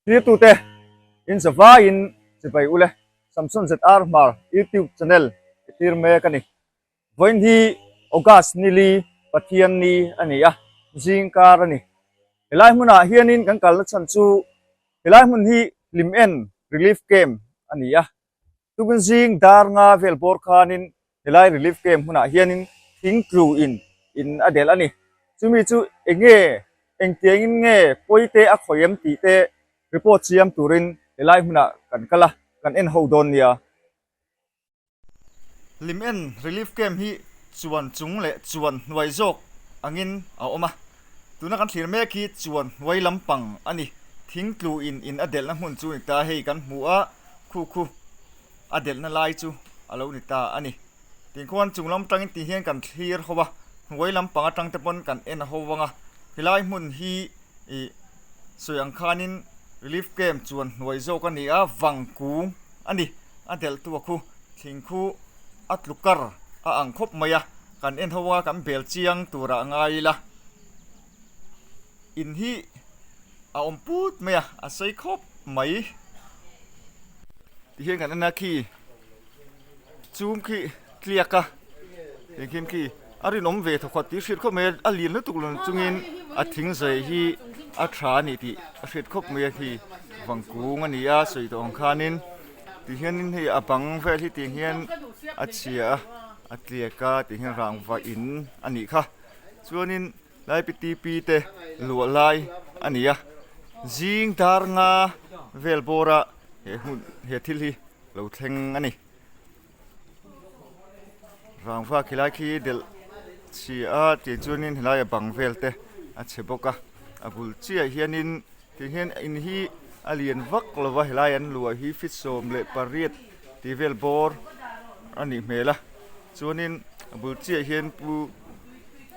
Thirtute in zavaiin chibai ule Samson ZR Hmar YouTube channel i thlir mek a ni. Vawiin hi August nili Pathian ni a ni a, zing kar a ni. Helai hmunah hianin kan kalna chhan chu helai hmun hi hlim en relief camp a ni a. Tukin zing dar nga vel bawr khanin helai relief camp hmunah hianin thing tlu in in a delh a ni. Chumi chu enge engtiangin nge pawi te a khawi em tih te report siam turin helai hmunah kan kal a, kan en ho dawn nia. Hlim en relief camp hi chuan chung leh chuan hnuai zawk angin a awm a, tuna kan thlir mek hi chuan hnuai lampang a ni. Thing tlu in in a delhna hmun chu ni ta hei kan hmu a, khu khu a delhna lai chu a lo ni ta a ni. Tin khuan chung lam atangin ti hian kan thlir ho a, hnuai lampang atang te pawn kan en ho vang a, helai hmun hi ih sawi ang khanin relief camp chuan hnuai zawk a ni a, vang kung a ni. A delh tu a khu thing khu a tlu kar a ang khawp mai a, kan en ho a kan bel chiang turah a ngai ila in hi a awm put mai a, a sei khawp mai. Tihian kan en a khi chum khi tliak a engkim khi a rinawm ve thawkhat tih hriat khawp mai a, a lian lutuk lo chungin a thing zai hi a tha a ni tih a hriat khawp mai a khi vangkung a ni a sawi tawh ang khanin ti hianin hei a bang vel hi tiang hian a chhia a a tliak a ti hian rangva in a nih kha chuanin lai pi t p te luah lai a ni a zing dar nga vel bawra he hmun he thil hi lo thleng a ni. Rangva khilai khi delh chhi a tih chuanin helai a bang vel te a chhe bawk a a bul chiah hianin ti hian in hi a lian vak lo va helai an luah hi feet 18 tih vel bawr a nih hmel a chuanin a bul chiah hian pu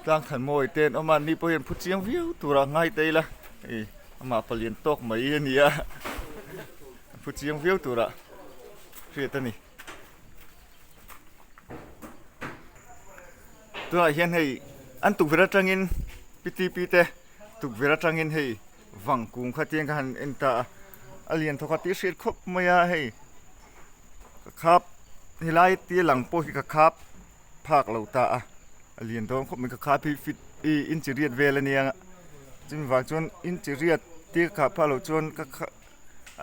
Tlangthanmawii te an awm a ni pawh hian phu chiang viau turah a ngai ta ila hei amah palian tawk mai a ni a phu chiang viau turah hriat a ni. Tunah hian hei an tukverh atangin pi ti pi te tukverh atangin hei vang kung kha tiang kha han en ta a a lian thawk a tih hriat khawp mai a hei ka khap helai tia lang pawh hi ka khap phak lo ta a a lian dawn khawp mai ka khap hi fit ih inchi riat vel a nia chumi vang chuan inchi riat tia ka khah phak loh chuan ka kha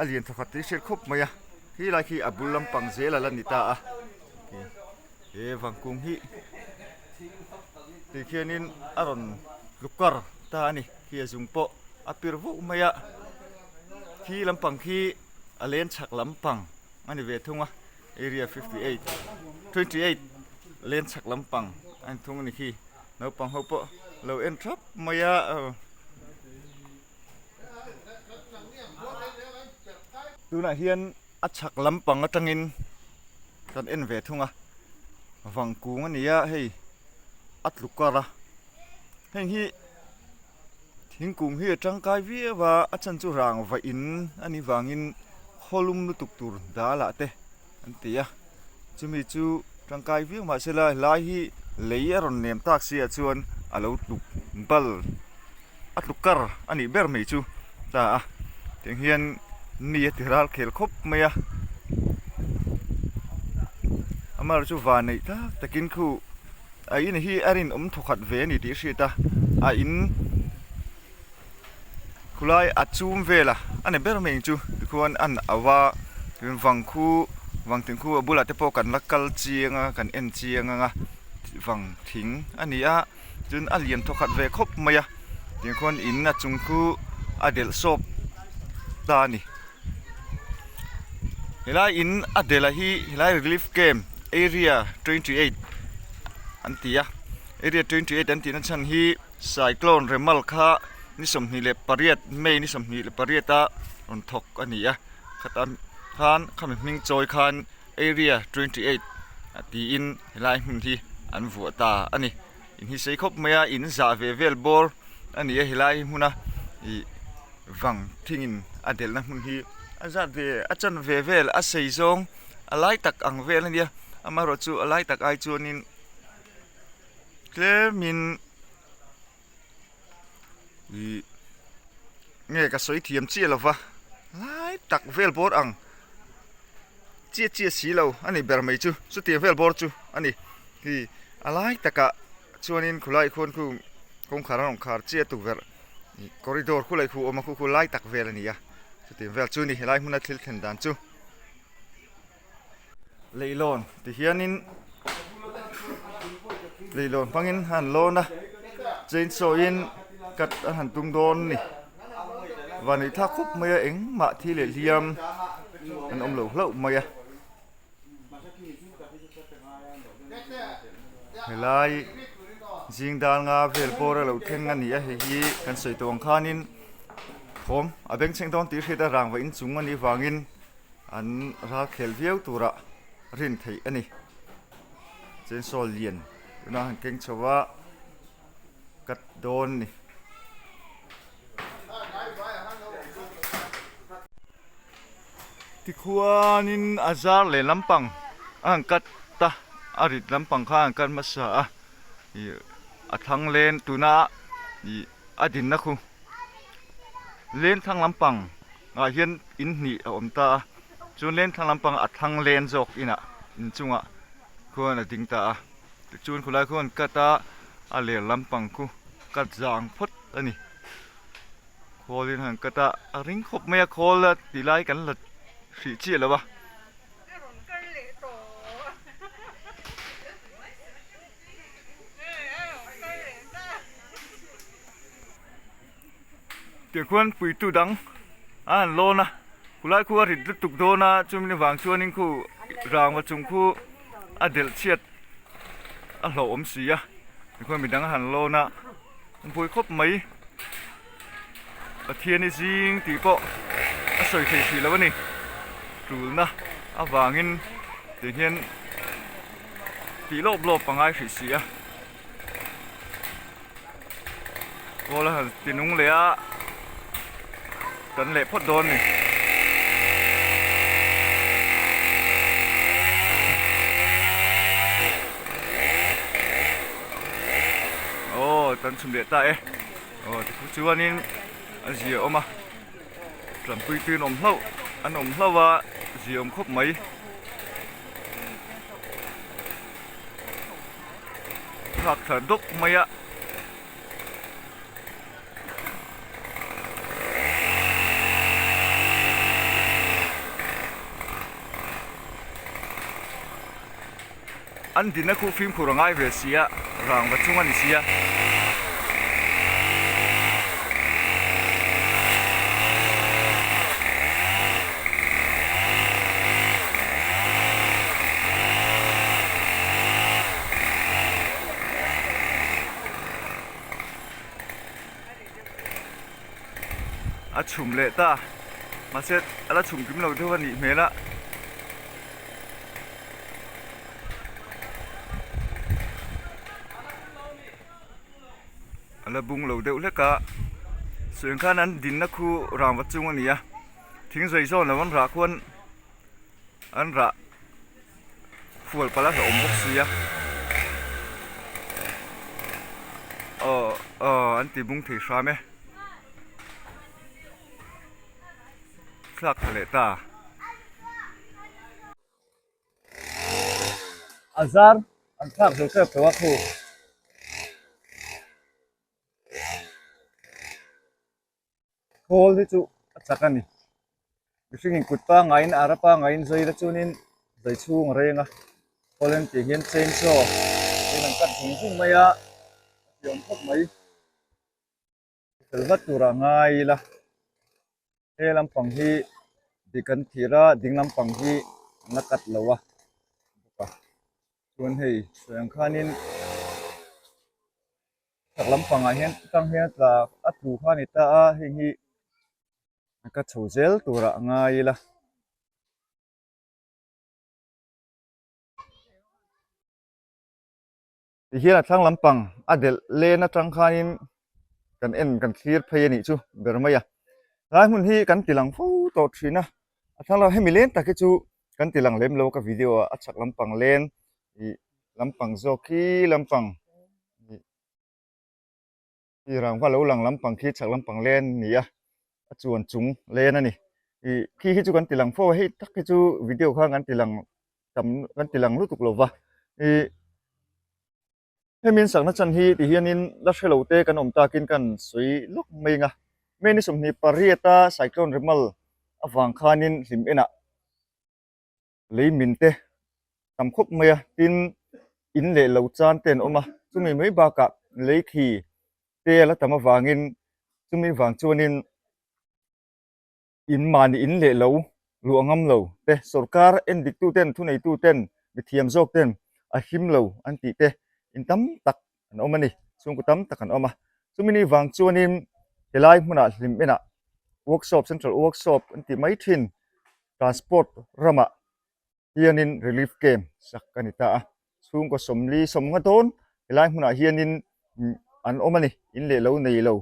a lian thawkhat tih hriat khawp mai a khi lai khi a bul lampang zel a la ni ta a he vangkung hi ti khianin a rawn tlu kar ta a ni khi a zung pawh a pir vuk mai a khi lampang khi a len chhak lampang a ni ve thung a area 58 28 len chhak lampang a ni thung a ni khi naupang ho pawh lo en thap mai a. Tunah hian a chhak lampang atangin kan en ve thung a vangkung a ni a hei a tlu kar a heng hi thingkung hi a tangkai viau a a chhan chu rangva in a nih vangin khawlum lutuk tur dal ah te an ti a chumi chu tangkai viau mahsela helai hi lei a rawn nem tak si ah chuan a lo tluk bal. a tlu kar a nih ber mai chu ta a tiang hian mi a ti ral khel khawp mai a amaherawh chu van neih tak takin khu a in hi a rinawm thawkhat ve a ni tih a hriat a a in khulai a chum vel a a ni ber mai ang chu tikhuan an auh a vang khu vang thing khu a bulah te pawh kan la kal chiang a kan en chiang ang a vang thing a ni a. Chuan a lian thawkhat ve khawp mai a tiang khuan in a chung khu a delh sawp ta a ni helai in a delh a hi helai relief camp area 28 an ti a area 28 an tih na chhan hi cyclone remal kha ni 28 may ni 28 a rawn thawk a ni a khata khan khami hming chawi khan area 28 tiin helai hmun hi an vuah ta a ni in hi sei khawp mai a in zah ve vel bawr a ni a helai hmuna ih vang thingin a delhna hmun hi a zat ve a chan ve vel a sei zawng a lai tak ang vel a nia amaherawh chu a lai tak ai chuanin tlemin ih nge ka sawi thiam chiah lo va. Lai tak vel bawr ang chiah chiah si lo a ni ber mai chu chutiang vel bawr chu a ni hi a lai takah chuanin khulai khuan khu kawngkhar a rawn khar chiah tukverh ih corridor khulai khu a awm a khu khu lai tak vel a ni a chutiang vel chu a ni helai hmuna thil thlen dan chu. Leihlawn ti hianin leihlawn hmangin a han lawn a chainsaw in cut a han tum dawn a ni van ei thlak khawp mai a engmah thi leh hliam an awm lo hlauh mai a helai zing dar nga vel bawr a lo thleng a ni a hei hi kan sawi tawh ang khanin thawm a bengchheng dawn tih hriat a rangva inchung a nih vangin. An ral khel viau tura rin theih a ni. Chainsaw lian tuna han keng chho a, cut dawn a ni. Tikhuanin a zar leh lampang a han cut a, a rit lampang kha a han cut hmasa a, ih a thlang len tuna ih a dinna khu len thlang lampang ah hian in hnih a awm ta a chuan len thlang lampang a thlang len zawk inah inchungah khuan a ding ta a tichuan khulai khuan cut a a ler lampang khu cut zang phawt a ni khawl in han cut a a ring khawp mai a khawl a tih lai kan la hrih chiah lo a. Tichuan puitu dang a han lawn a khulai khu a rit lutuk dawn a chumi vang chuanin khu rangva chung khu a delh chhiat a hlauhawm si a tichuan midang a han lawn a an pui khawp mai Pathian i zing tih pawh a sawi thei hrih lo a ni tulna avangin tihian. Tih lawp lawp a ngai hrih si a. Kawl a han ti nung leh a, kan leh phawt dawn a ni. Aw kan chhun leh ta e. Aw tikhu chuanin a zia awm a, tanpui tui an awm hlauh an awm hlauh a zia awm khawp mai. Thlak thla dawp mai a. An dinna khu fimkhur a ngai ve si a, rangva chung a ni si a. A chhum leh ta, mahse a la chhum kim lo deuh a nih hmel a. A la bung lo deuh hlek a suih khan an dinna khu rangva chung a ni a thing zai zawn lo an rah khuan an rah fual palh a hlauhawm bawk si a aw aw an ti bung thei hram e. Thlak tha leh ta. A zar an thlak zo tep tawh a khu. Khawl hi chu a chak a ni. Mihring in kut pangaiin ara pangaiin zai la chuanin zai chhung a reng a. Khawl an tih hian chainsaw in an cut zung zung mai a, a hliam khawp mai. Fel vat tur ah ngai ila he lampang hi dik an thir a ding lampang hi an la cut lo a bawk a chuan hei sawi ang khanin chhak lampang ah hian tang hian tla a tlu kha a ni ta a heng hi a cut chho zel tur ah ngai ila. Tihian a thlang lampang a delh len atang khanin kan en kan thlir phei a nih chu ber mai a. Helai hmun hi kan ti lang fo tawh thin a, a thlang lam hemi len tak hi chu kan ti lang lem lo ka video ah a chhak lampang len ih lampang zawk khi lampang ih Ih rangva lo lang lampang khi chhak lampang len a ni a, a chuan chung len a ni. Ih khi hi chu kan ti lang fo a, hei tak hi chu video khan kan ti lang tam kan ti lang lutuk lo va. Ih hemi an sakna chan hi ti hianin la hre lo te kan awm takin kan sawi lawk mai ang a. May ni 28 a cyclone Remal avang khanin hlim enah lei min te tam khawp mai a, tin in leh lo chan te an awm a, chumi mai bakah lei khi te a la tam avangin chumi vang chuanin in mahni in leh lo luah ngam lo te sorkar en dik tu ten thunei tu ten mithiam zawk ten a him lo an tih te in tam tak an awm a ni chhungkaw tam tak an awm a chumi ni vang chuanin helai hmunah hlim enah workshop central workshop an tih mai thin transport ramah hianin relief camp sak a ni ta a chhungkaw 40 50 dawn helai hmunah hianin an awm a ni in leh lo nei lo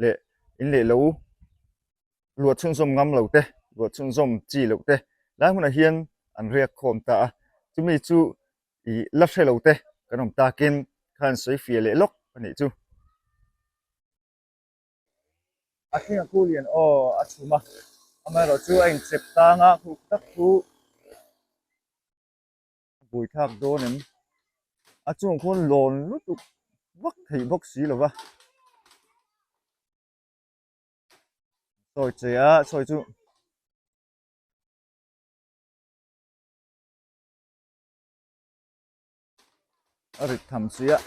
leh in leh lo luah chhunzawm ngam lo te luah chhunzawm chi loh te lai hmunah hian an riak khawm ta a chumi chu ih la hre lo te kan awm takin khan sawi fiah leh lawk a nih chu. A thleng a khu lian aw a chhum a amaherawh chu a inchep tang a khuk tak chu a bui thlak dawn em a chung khawn lawn lutuk vak theih bawk si lo va sawi che a sawi chu. A rit tham si a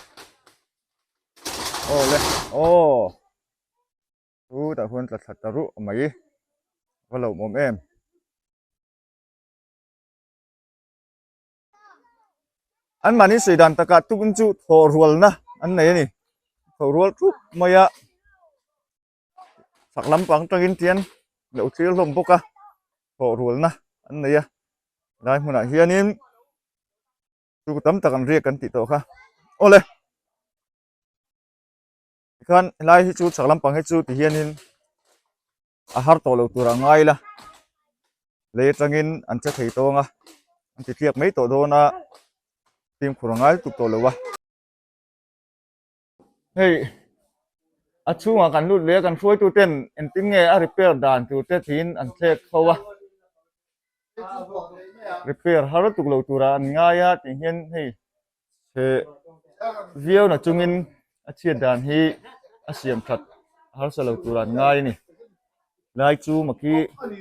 aw le aw chu tah huan tla thla ta ruh mai va lo awm em an mahni sawi dan takah tukin chu thawh rualna an nei a ni thawh rual thup mai a chhak lampang tangin tian lo thlir hlawm bawk a thawh rualna an nei a lai hmunah hianin chu tam tak an riak kan tih tawh kha awle tikhan helai hi chu chhak lampang hi chu ti hianin a har tawh lo tur a ngai la lei atangin an che thei tawng a an ti tliak mai tawh dawn a fimkhur a ngai lutuk tawh lo a. Hei a chhungah kan lut leh a kan hruaitu ten engtin nge a repair dan tur te tiin an thlek ho a repair har lutuk lo turah an ngai a tih hian hei chhe viau na chungin a chhiat dan hi a siam that harsa lo turah an ngai a ni lai chu maki ti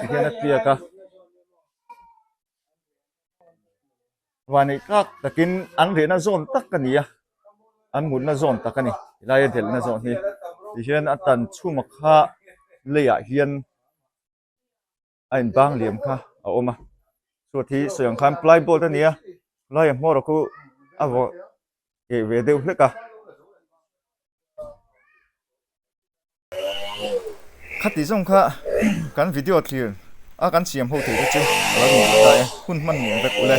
hian a tliak a. Vanei tlak takin an rehna zawn tak a ni a, an mutna zawn tak a ni helai a delhna zawn hi tihian a tan chhuma kha leiah hian a inbang liam kha a awm a chhuat hi sawi ang khan plyboard a ni a laia hmawr khu a vawh keh ve deuh hlek a. Khati zawng kha kan video thlir a kan siam ho thei te chu a lo ni ta e, hun hman nuam vek ule.